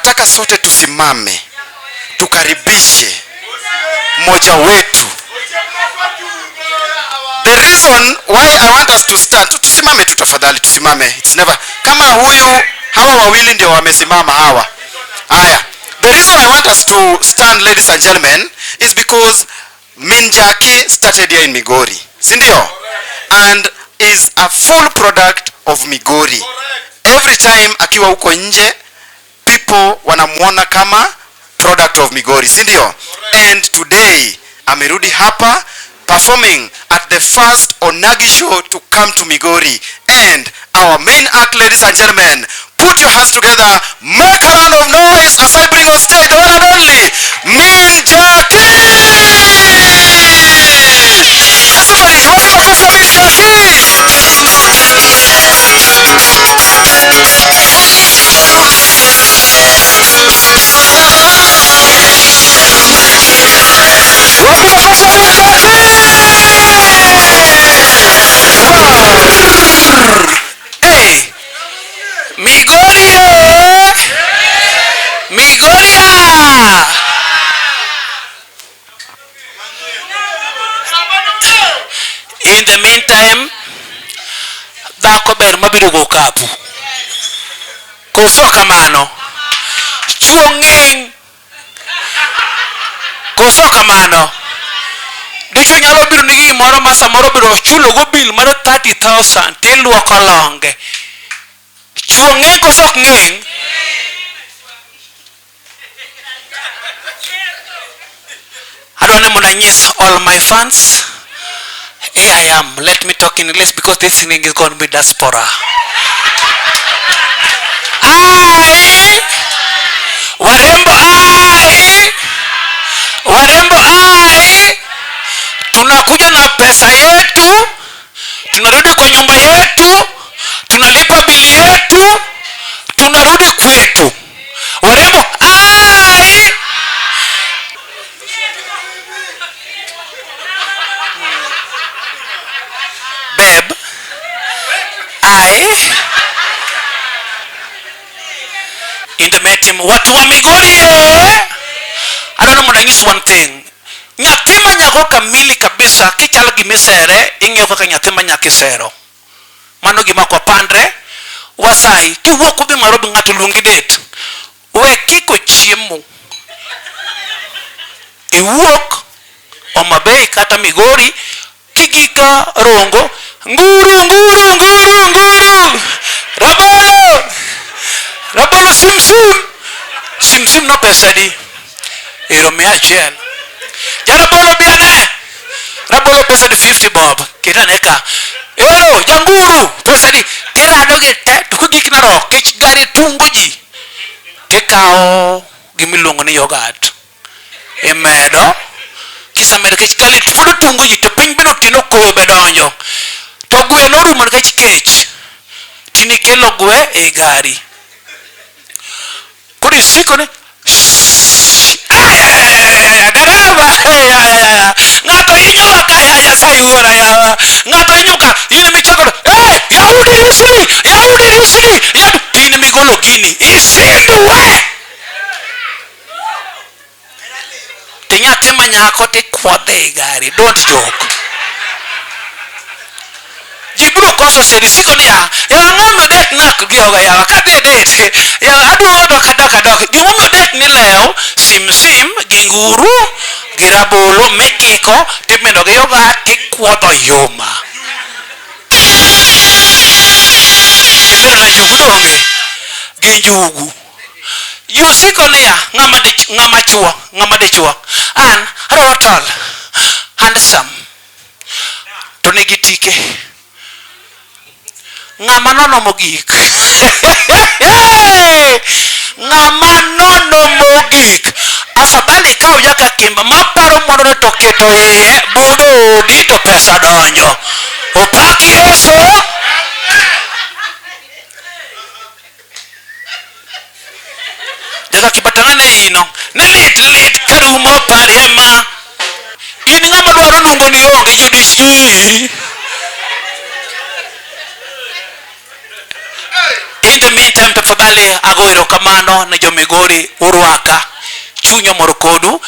Nataka sote tusimame tukaribishe mmoja wetu. The reason why I want us to stand, tusimame tu tafadhali, tusimame. It's never kama huyu, hawa wawili ndio wamesimama hawa. Haya, the reason I want us to stand, ladies and gentlemen, is because Min Jackie started here in Migori, si ndio? And is a full product of Migori. Every time akiwa huko nje, people wanamuona kama product of Migori, si ndio? And today amerudi hapa performing at the first Onagi show to come to Migori. And our main act, ladies and gentlemen, put your hands together, make a round of noise as I bring on stage the one and only Min Jackie! Everybody, wapi makofi ya Min Jackie? Wapi makofi ya Min Jackie? Wow! Hey, Migori eh! Migoria! In the meantime, dhako ber mabiro go okapu. Koso kamano? Chuo ng'eny. Koso kamano? Dichuo nyalo biro nigi gimoro ma samoro biro chulo go bill mar 30,000 tiluoko longe. Chuo ng'eny koso ok ng'eny? Adwa ni mondo anyis all my fans. Here I am. Let me talk in English because this thing is going to be diaspora. Ai! Warembo ai! Warembo ai! Tunakuja na pesa yetu, tunarudi kwa nyumba yetu, tunalipa bili yetu, tunarudi kwetu. Warembo ai! Babe, I in the meeting watu wa Migori eh? I don't know mondo anyis one thing. Nyathi ma nyako kamili kabisa kichalo gimisere ing'iyo kaka nyathi ma nyako isero. Mano gima ok wapandre. Wasai kiwuok udhi Nairobi ng'ato luongi date. We kiko chiemo. Iwuok Homa Bay kata Migori kigika Rongo nguru nguru nguru nguru rabolo rabolo sim sim sim sim no pesa adi? Ero mia achiel. Jarabolo bi ane. Rabolo pesa adi? 50 bob. Ket ane ka. Ero janguru pesa adi? Tirado gi te to kogik Narok kech gari tungo ji tikawo gimiluongo ni yogurt imedo kisemedo kech kali pod otungo ji to piny bende otieno koyo be donjo to gwe norumo nikech kech tinikelo gwe e gari koro isiko ni dereva ng'ato hinyowa ka ya Nyasaye wuora yawa ng'ato hinyo ka in michako eh yaw dirisni yaw dirisni yaw in migolo gini isindwe tinyathi ma nyako tikwadhe e gari don't joke ji biro koso seri siko niya yawa ang'o omiyo det nak gioga yawa kadhi e det yawa aduogo dok adok adok gimomiyo det ni lew sim sim gi nguru gi rabolo mikiko timedo gi yogat tikuodho yuma imedo na njugu donge gi njugu ji osiko niya ng'ama dich ng'ama chuo ng'ama dichuo an adwaro tall handsome to nigi tike ng'ama nono mogik ng'ama nono mogik afadhali ikaw jaka kimba maparo mwandone to keto iye budho odi to pesa donjo opak Yesu. Jaka kimba tang'ane ino ni lit lit karumo parie ma in ng'ama dwaro nungo ni onge jodich gi. In the meantime, tafadhali. Bende ago erokamano ne jo Migori urwaka, chunya omor kodu.